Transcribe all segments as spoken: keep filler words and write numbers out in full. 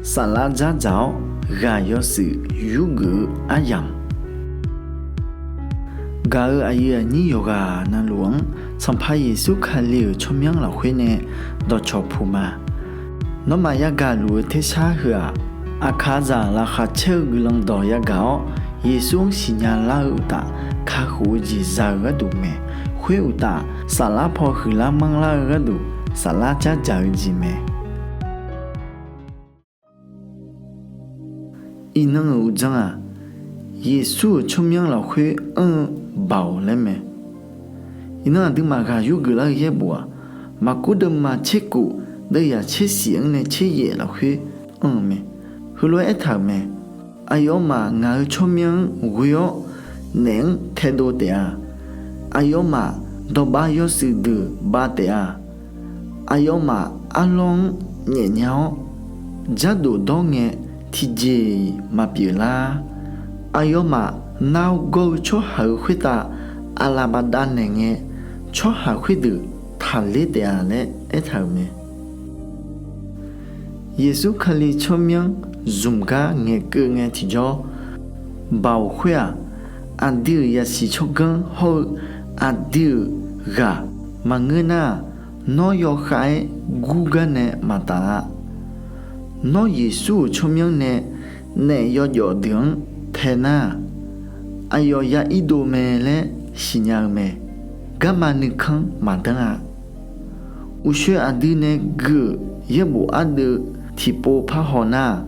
Saflar dzardzaq-awr ghaq yawshuif yurgeuf-eu aryamq, gaq-euq aqyuif aqnyir yawqghaq navluf-anr Sanqpaq Yeqsur Kali-euq tsawrmyanr lafkhoer nae dawqcawq puq ma. Nawmaf yagaq luf-eu tersar heu-aq, aqkaqzaq laqkhaq caer-eu guiqlanq dawq yagaq-awr, Yeqsur-anr siqnya lar-eu uqtaf, kakhof-eu jeq za-eu gharduq mae. Khoer uqtaf, saflar paw huiqlar manrlar-eu gharduq, saflar dzardzaq-eu jeq mae. Iqnan-euq uqdzan-aq, Yeqsur-euq tsawrmyanr lafkhoer anr-eu Baoq laer mae. Iqnan aqduimaf ghaq yurgeuf lar-eu yaerbof-aq, Maqkuv deuvma tserkhof deuvyaq tsershif-anr nae tseryaef lafkhoer anr-eu mae. Heulof-aer aertaq-euq mae. Aqyawfmaf ngaq-euq tsawrmyanr-anr ghoe-awr naef-anr taedov taef-a. Aqyawfmaf dawqbav yawshuif deuq bav taef-a. Aqyawfmaf arlawr-anr nyaefnya-awr, dzardof dawr ngae tiqjeq-iq maqpyeuf lar. Aqyawfmaf nargawr-eu tsawrhaq-euq khoertav aqlaf bafdav naeq ngae, tsawrhaq khoerdeuq taqler taef-a laer aertaq-euq mae. Yeqsur Kali tsawrmyanr zmq gar ngaeqkeuv ngae tiqjawr, Baoq khoer-aq, aqdui-euq yasiq tsawrganr hawr-eu aqdui-euq ghaq maqngeur nar-aq, nawr yawkhav-aer gurgar nae maqtaf-a. Nawr Yeqsur-euq tsawrmyanr nae naef yawjawf deuq-anr tae nar-aq, aqyawf ya irdov mae laer siqnya-eu mae. Garma nuikanr maqdanr-a. Uqshoe aqdui nae gui-euq yaerbof ardeuv tiqpov parhaw nar-aq,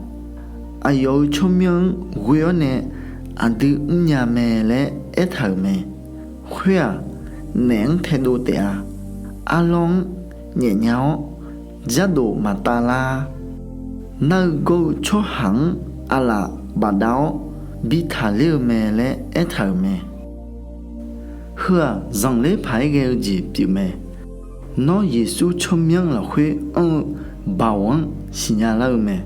aqyawf-euq tsawrmyanr-anr ghoe-awr nae aqdui mrnya mae laer aertaq-euq mae. Khoer-aq, naef-anr taedov taef-a. Arlawr-anr nyaefnya-awr, dzardof maqtav lar. Nar-eu gawr-eu tsawrhaq-anr aqlaf bafdav-awr bi taqler-eu mae laer aertaq-euq mae. Heu-aq, zanqler paq-aer ghae-eu jeq pyeufmae. Nawr Yeqsur tsawrmyanr lafkhoer anr-eu Baoq-anr siqnya lar-eu mae.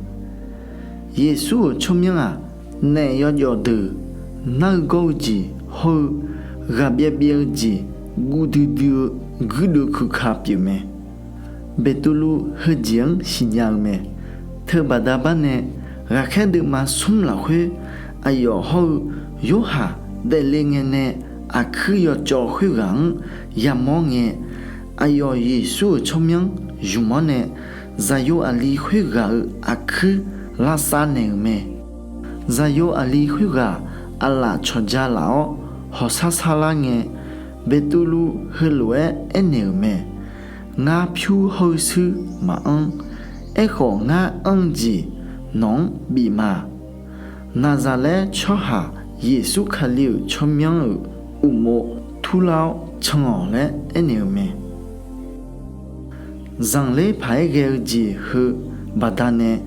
Yeqsur-euq tsawrmyanr-aq, naef yawjawf deuq, nar-eu gawr-eu jeq hawr-eu ghaqbyaev byaev-eu jeq guv duidui-eu guirdeuv kuqka pyeufmae. Beqtuvluv heujeq-anr siqnya-eu mae. Teubaqda barnae ghaqkhaer deuvma smr lafkhoer aqyawf hawr-eu Yorhaq daefle ngae nae aqkuir yawcawv khoerghaq-anr yamawr ngae, aqyawf Yeqsur-euq tsawrmyanr zmq-awr nae zaqyo aqli khoerghaq-euq aqkuir lavsav naeq-euq mae. Zaqyo aqli khoerghaq aqlaf cawqja laf-awr hawqsar sarlar ngae, Beqtuvluv heulof-aer aernaeq-euq mae. Ngar pyur hawr-eu shuir maqanr. Aerkhawf, ngar anr-eu jeq nawq-anr bif ma. Naqzaqlaer tsawrhaq Yeqsur Kali-euq tsawrmyanr-euq uqmov turlar-awr can-awq laer aernaeq-euq mae. Zanqler paq-aer ghae-eu jeq heu baqdanae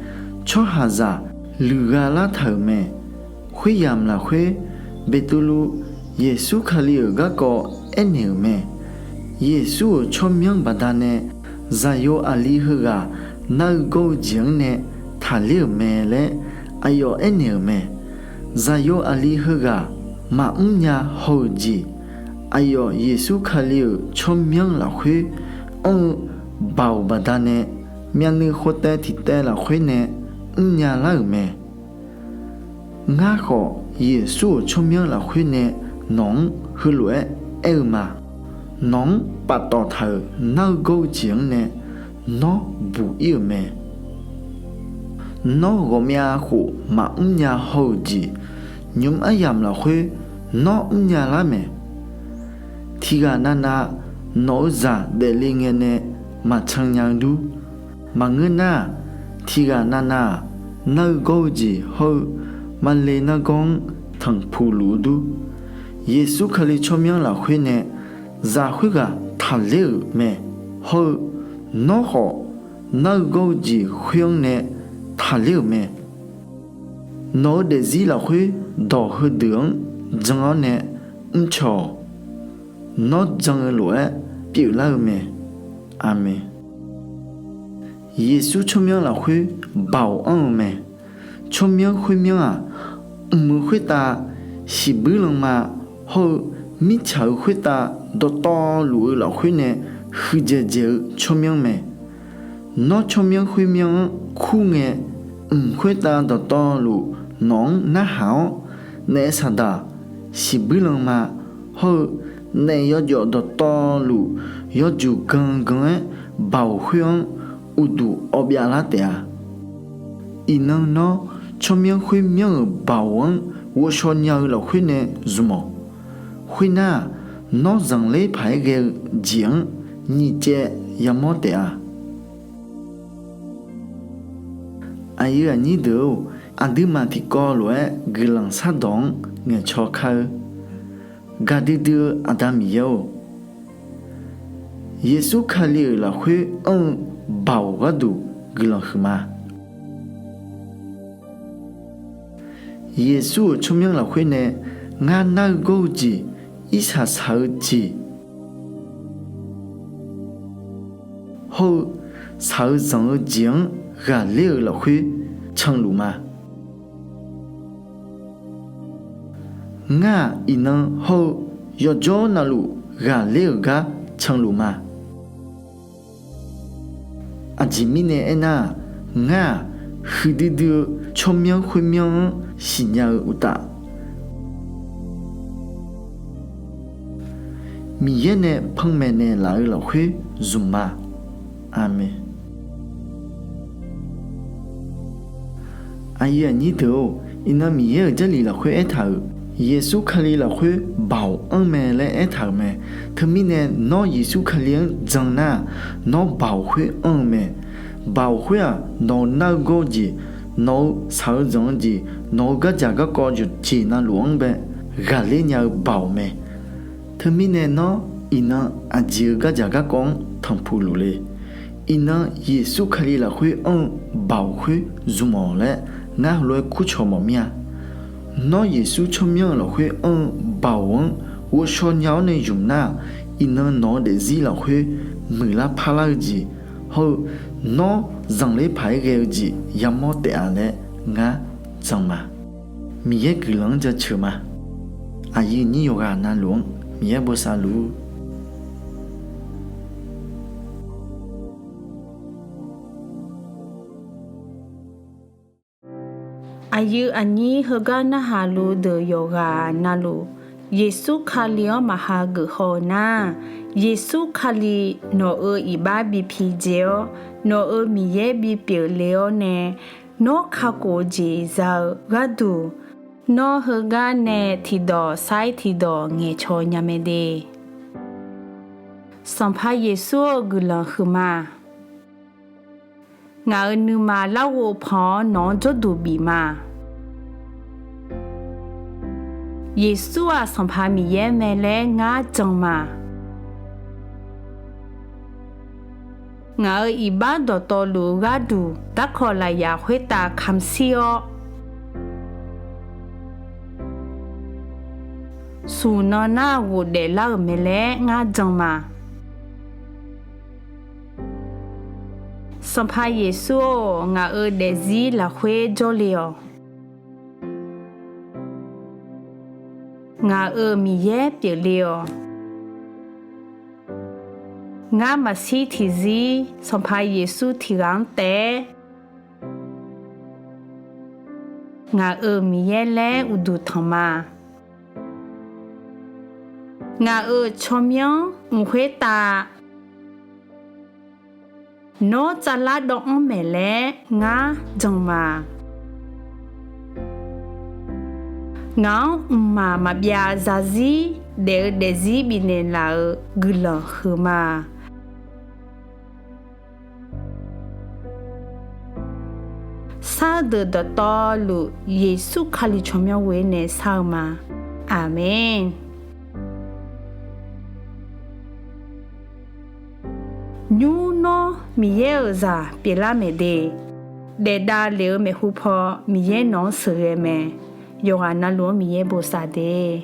tsawrhaqzaq luiqgha lartaq-euq mae. Khoeryamq lafkhoer Beqtuvluv Yeqsur Kali-euq garkawv aernaeq-euq mae. Yeqsur-euq tsawrmyanr baqdanae zaqyo aqli heughaq nar-eu gawr-eu jeq-anr nae taqler-euq mae laer aqyawf aernaeq-euq mae. Zaqyo aqli heughaq maqmr nya haw-euq jeq, aqyawf Yeqsur Kali-euq tsawrmyanr lafkhoer anr-eu Baoq baqdanae myavnuiv khov taev tiq taev lafkhoer nae mrnya lar-euq mae. Ngar khawf Yeqsur-euq tsawrmyanr lafkhoer nae nawq-anr heulof-aer aer-eu ma. Nawq-anr paftawf taq-euq nar-eu gawr-eu jeq-anr nae nawr buq-ir-euq mae. Nawr ghawqmyav khof maqmr nya haw-euq jeq, nymq-mr aryamq lafkhoer nawr mrnya lar mae. Tiqghaq navnav nawq-eu zaq daefle ngae nae maqcan nya-eu dur. Maqngeur nar-aq, tiqghaq navnav-aq, nar-eu gawr-eu jeq hawr-eu male nargawr-anr tanqpuq luf-eu dur. Yeqsur Kali tsawrmyanr lafkhoer nae zaq khoerghaq taqler-euq mae. Hawr-eu nawr khawf nar-eu gawr-eu jeq khoer-anr nae taqler-euq mae. Nawq-eu daefzir lafkhoer dawq heudeuq-anr jan-awr nae mrcaw-awq. Nawr jan-eu lof-aer pyeuflar-eu mae. Aqmeq. Yeqsur tsawrmyanr lafkhoer Baoq anr-eu mae. Tsawrmyanr khoermyanr-aq, mq-eu khoertav shiqbuir lanma hawr-eu mirtsaq-euq khoertav dawqtawvluf-eu lafkhoer nae huiqdzaeq dzaeq-eu tsawrmyanr mae. Nawr tsawrmyanr khoermyanr-anr kur ngae, Mq khoertav dawqtawvluf nawq-anr narhaq-awr, naef saqdaq, siqbuir lanma, hawr-eu naef yawjawf dawqtawvluf yawjuq gangan-aer Baoq khoer-anr uqduq awv byavlar taef-a. Iqnan nawr tsawrmyanr khoermyanr-euq Baoq-anr ghovshaw nya-eu lafkhoer nae zmq-awq. Khoernar-aq, nawr zanqler paq-aer ghae-eu jeq-anr nyiq caev yamawr taef-a. Aqyuif aqnyir deuq-or, aqduimaf tiqkawv lof-aer guiqlanq shardawq-anr ngaeqcaw kar-eur. Gaqdui dui-eu Aqda Miqyaer-or, Yeqsur Kali-euq lafkhoer anr-eu Baoq gharduq guiqlanq huiqma. Yeqsur-euq tsawrmyanr lafkhoer nae ngar nar-eu gawr-eu jeq, irsaq shaq-eu jeq, hawr-eu shaq-eu zanq-eu jeq-anr ghaqler-euq lafkhoer canluf ma. Ngar-aq iqnan hawr-eu yawqjawr navluf ghaqler-euq gar canluf ma. Aqjeq mirnae aernar-aq, ngar-aq huiqdui dui-eu tsawrmyanr khoermyanr-anr siqnya-eu uqtaf, Miqyaer nae panmaeq naeqlaf-eu lafkhoer zmq ma. Aqmeq. Aqyuif aqnyir deuq-or, iqnan Miqyaer-euq Jarlif lafkhoer aertaq-euq, Yeqsur Kali lafkhoer Baoq anr mae laer aertaq-euq mae. Teumirnae nawr Yeqsur Kali-anr jan nar-aq, nawr Baoq khoer anr-eu mae. Baoq khoer-aq, nawq-euq nar-eu gawr-eu jeq, nawq-eu shaq-eu zanq-eu jeq, nawq-eu gardzaq garkawv yawqjeq navluf-anr bae ghaqler nya-eu Baoq mae. Teumirnae nawr iqnan aqjeq-eu gardzaq garkawv-anr tanqpuq luf le. Iqnan Yeqsur Kali lafkhoer anr-eu Baoq khoer zmq-awq laer ngar heulof-aer kurcawq mawf mir-a. Nawr Yeqsur tsawrmyanr-euq lafkhoer anr-eu Baoq-anr ghovshaw nya-awr nae zmq nar-aq, iqnan nawq-eu daefzir lafkhoer muiqlar parlar-eu jeq, hawr-eu nawr zanqler paq-aer ghae-eu jeq yamawr taef-a laer ngar jan ma. Miqyaer guiqlanq-anr jaceuq ma. Aqyuif nyir yawqghaq navluf-anr Miqyaer bosav luf-ur. Aqyuif aqnyir heugar narhaq luf deuq yawqghaq navluf, Yeqsur Kali-anr maqha geuf haw-eu nar, Yeqsur Kali nawq-euq iqbax bi pidzae-awr, nawq-euq Miqyaer bipyeuf le-awr nae, nawr kakhof-eu jeq za-eu gharduq, nawr heugar nae tiqdawq sair tiqdawq ngaeqcawq nya mae de. Sanqpaq Yeqsur-eu guiqlanq huiqma. Ngaq-euq nuima larghov pan-awr nawq-anr jawrduq bif ma. Yeqsur-aq Sanqpaq Miqyaer mae laer ngar jan ma. Ngaq-euq iqbax dawqtawvluf-eu gharduq darkawq lafyaq khoertav kamq shir-awr, smq nan nar ghofdaef lar-euq mae laer ngar jan ma. Sanqpaq Yeqsur-or, ngaq-euq daefzir lafkhoer jawrle-awq. Ngaq-euq Miqyaer pyeufle-awq. Ngar maqshir tiqzir Sanqpaq Yeqsur tiq ghaq-anr taef-aer ngaq-euq Miqyaer laer uqduq tanq ma. Ngaq-euq tsawrmyanr mq khoertav nawr tsavlar dawv-anr maeq laer ngar jan ma. Ngaq-anr mqmaq maqbyav zarzir daef-eu daefzir bifnaeq laf-euq guiqlanq huiqma. Sar-eu deuq dawqtawvluf Yeqsur Kali tsawrmyanr ghoer nae shar-eu ma. Aqmeq. Nymr nawr Miqyaer-euq zaq pyeuflar maeq de. Daefdav lef-eu maeqhu paw Miqyaer nawq-anr sheuqghae mae. Yawqghaq navluf-anr Miqyaer bosav de.